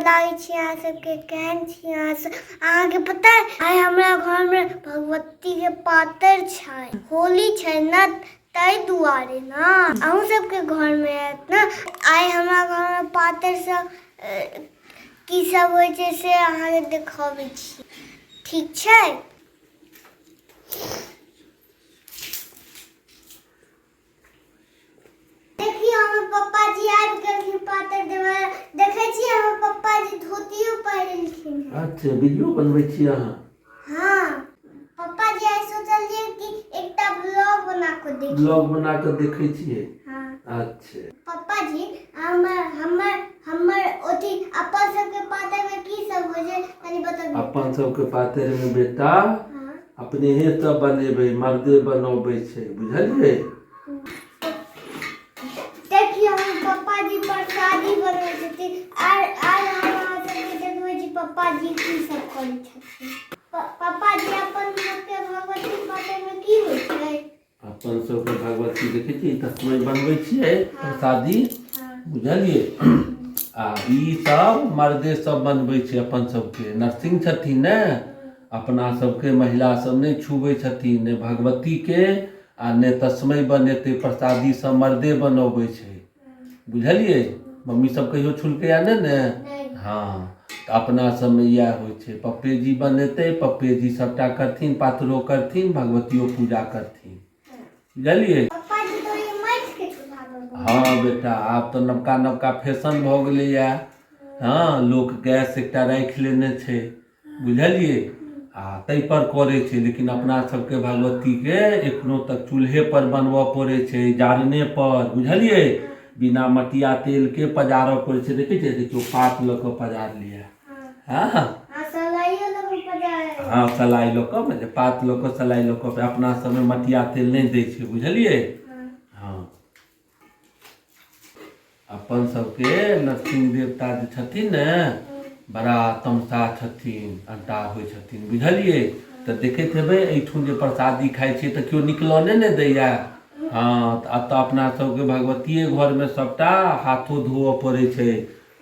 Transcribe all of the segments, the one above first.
लागै छी अहाँ सबके। केहन छी अहाँ सब? अहाँके पता है आइ हमरा घरमे भगवतीके पातरि छै, होली छै ने, ताहि दुआरे ने अहूँ सबके घरमे आयत ने। आइ हमरा घरमे पातरि सब की सब होइ छै से अहाँके देखाबै छी, ठीक छै? देखियौ हमर पप्पा जी आबि गेलखिन पातर देबऽ। देखै छियै हमर पप्पा जी धोतियो पहिरलखिन हँ। अच्छा, वीडियो बनबै छी अहाँ? हँ पप्पा जी, आइ सोचलियै कि एकटा ब्लॉग बना कऽ देखी। ब्लॉग बना कऽ देखै छियै? हँ। अच्छा पप्पा जी, हमर हमर हमर अथी अपन सबके पातर में की सब होइ छै कनि बतबियौ। अपन सबके पातरि मे बेटा हँ अपनेहे सब बनेबै, मर्दे बनबै छै, बुझलियै? देखियौ हमर पप्पा जी प्रसादी बनबै छथिन। आर आर हम अहाँ सबके देखबै छी पप्पा जी की सब करै छथिन। पप्पा जी, अपन सबके भगवती पातरि मे की होइ छै? अपन सबके भगवती देखै छियै, तस्मै बनबै छियै प्रसादी, बुझलियै? आ ई सब मर्दे सब बनबै छै। अपन सबके नरसिंह छथिन ने, अपना सबके महिला सब नहि छुबै छथिन, ने भगवतीके आ ने तस्मै बनेतै। प्रसादी सब मर्दे बनबै छै, बुझलियै? मम्मी सब कहियो छुलकैया नहि ने? हँ, तऽ अपना सबमे इएह होइ छै, पप्पे जी बनेतै, पप्पे जी सबटा करथिन, पातरो करथिन, भगवतियो पूजा करथिन, बुझलियै? हँ बेटा, आब तऽ नवका नवका फैशन भऽ गेलैया। हँ, लोक गैस एकटा राखि लेने छै, बुझलियै? आ ताहिपर करै छै, लेकिन अपना सबके भगवतीके एखनो तक चूल्हेपर बनबऽ पड़ै छै, जारनेपर, बुझलियै? बिना मटिया तेलके पजारऽ पड़ै छै। देखै छियै, देखियौ, पात लऽ कऽ पजारलियै। हँ हँ, सलाइ लऽ कऽ, मतलब पात लऽ कऽ, सलाइ लऽ कऽ। अपना सबमे मटिया तेल नहि दै छै, बुझलियै? हँ, अपन सबके नरसिंह देवता जे छथिन ने, बड़ा तमसा छथिन, अंटा होइ छथिन, बुझलियै? तऽ देखैत हेबै एहिठुन जे प्रसादी खाइ छियै तऽ केओ निकलऽ नहि ने दैया। हँ, तऽ एतऽ अपना सबके भगवतिये घरमे सबटा हाथो धोअ पड़ै छै,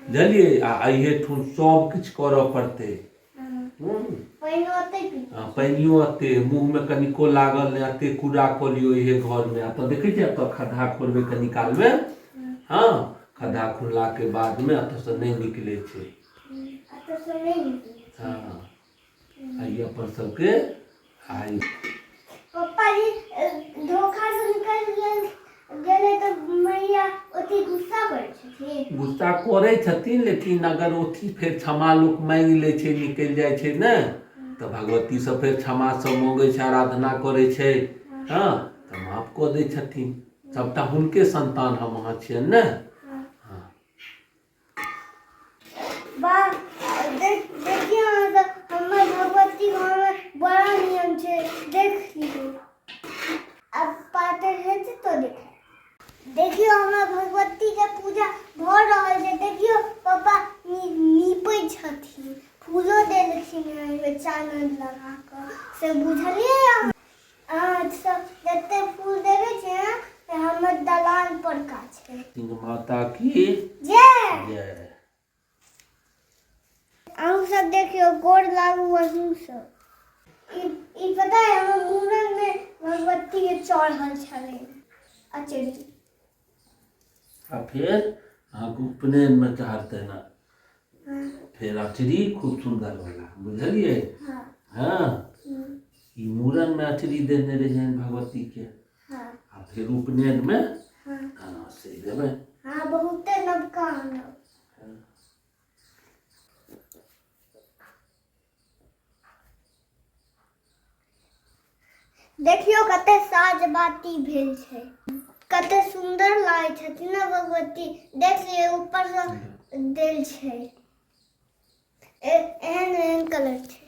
बुझलियै? आ एहिठुन सब किछु करऽ पड़तै। पानियो एते मुँहमे कनिको लागल नहि, एते कूड़ा कऽ लियौ इहे घरमे। आ तऽ देखै छियै, एतऽ खद्धा खोदबै कनी कालमे। हँ, खद्धा खुनलाके बादमे एतऽसँ नहि निकलै छै। हँ, आ ई अपन सबके आइ पप्पा जी, धोखा से निकल गेल गेलै तऽ मैया ओते गुस्सा करै छथिन? गुस्सा करै छथिन, लेकिन अगर ओथी फेर क्षमा लोक मांगि लै छै, निकलि जाइ छै ने, तऽ भगवती सब फेर क्षमा सब मङ्गै छै, आराधना करै छै। हँ, तऽ माफ कऽ दै छथिन। सबटा हुनके संतान हम अहाँ छियनि ने। हँ। वाह, देखियौ अहाँ सब, हमर भगवती घरमे बड़ा नियम छै, देख लियौ। आब पातरि हेतै तऽ देख देखियौ, हमर भगवतीके पूजा भऽ रहल छै। देखियौ, पापा नीपै छथिन, फूलो देलखिन हेँ एहिमे चानन लगा कऽ, से बुझलियै अहाँ? अहाँ सब जते फूल देखे छियै से हमर दलान पर का छै। सिंह माता की जय। जय। अहूँ सब देखियौ, गोर लागू अहूँ सब। ई ई पता है, हमर मूड़न में भगवती के चढ़ल छलै अचरी। आ फेर अहाँके उपनयनमे चढ़तै ने फेर अचरी, खूब सुन्दर वाला, बुझलियै? हँ, ई मूड़नमे अचरी देने रहियनि भगवतीके। आ फेर उपनयनमे हँ से देबै। हँ, बहुते नबका आनब। देखियौ कते साज बाती भेल छै, कते सुन्दर लागै छथिन ने भगवती। देख लियौ, ऊपरसँ देल छै, एहन एहन कलर छै।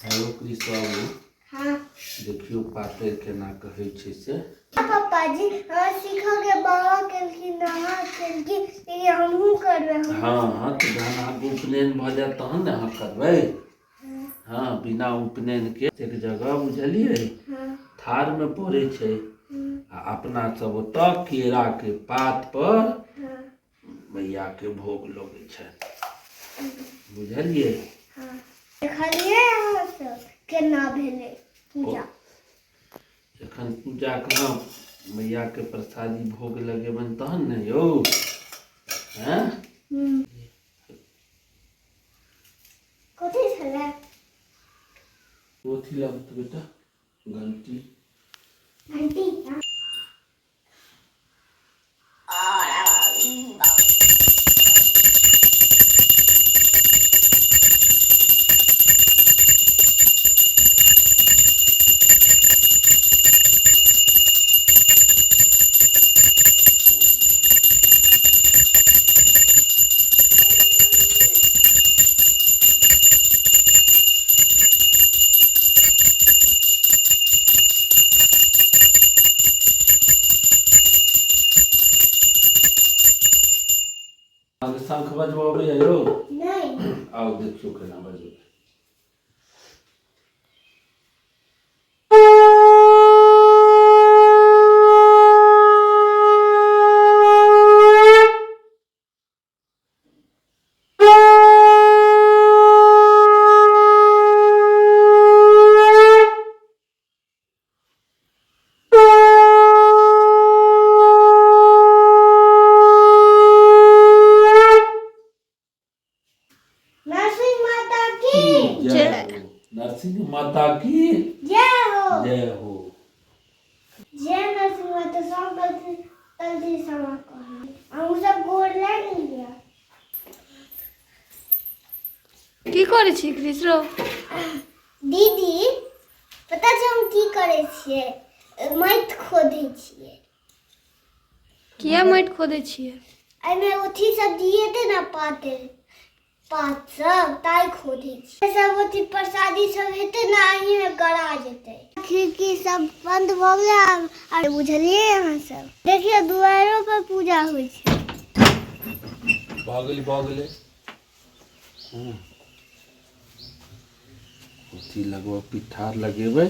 हेलो कृष्ण बाबू। हाँ। देखियौ पातरि केना कहै छै से। पप्पा जी, हमरा सीखऽ के बाबा केलखिन, अहाँ केलखिन, लेकिन हमहूँ करबै। हँ हँ, तऽ जहन अहाँके उपनयन भऽ जायत तहन ने अहाँ करबै। हँ, बिना उपनयन के एक जगह, बुझलियै, थारमे पड़ै छै आ अपना सब ओतऽ केराके पात पर मैयाके भोग लगै छनि। बुझलियै? हँ, देखलियै अहाँ सब केना भेलै पूजा? एखन पूजा कहाँ, मैयाके प्रसादी भोग लगेबनि तहन ने यौ। हँ, कथी छलै? कथी लगतै बेटा? घंटी। घंटी। अहाँके शंख बजबऽ अबैया यौ? नहि। आउ, देखियौ केना बजबै। नरसिंह माता की जय हो। नरसिंह माता की जय हो। जय हो। जय नरसिंह माता। सब गलती गलती क्षमा करू। अहूँ सब गोर लागि लिअ। की करै छी कृष्ण? दीदी, पता छै हम की करै छियै? माटि खोदै छियै। किया माटि खोदै छियै? एहिमे अथी सब दिएतै ने, पात पात सब, ताहि खोदै छियै। सब अथी प्रसादी सब हेतै ने, एहिमे गड़ा जेतै। खिड़की सब बंद भऽ गेलै आब। आर बुझलियै अहाँ सब? देखियौ, दुआरो पर पूजा होइ छै। भऽ गेलै, भऽ गेलै। हँ, अथी लगबऽ, पिठार लगेबै,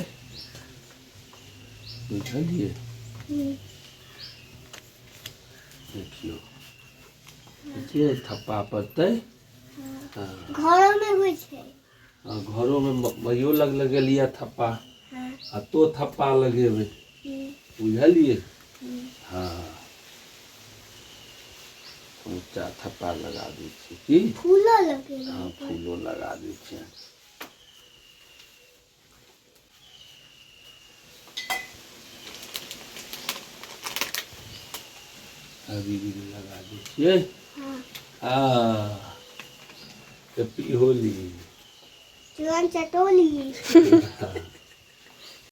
बुझलियै? देखियौ, देखियै, थप्पा पड़तै। हँ। घरोमे होइ छै। हँ, घरोमे मइयो लग लगेलियै थप्पा। आ तो थप्पा लगेबै, बुझलियै? हँ, ऊँचा थप्पा लगा दै छियै की। फूलो लगेबै। हँ, फूलो लगा दै छियै। अभी भी लगा दै छियै। आ हैप्पी होली। चुरन चटोली।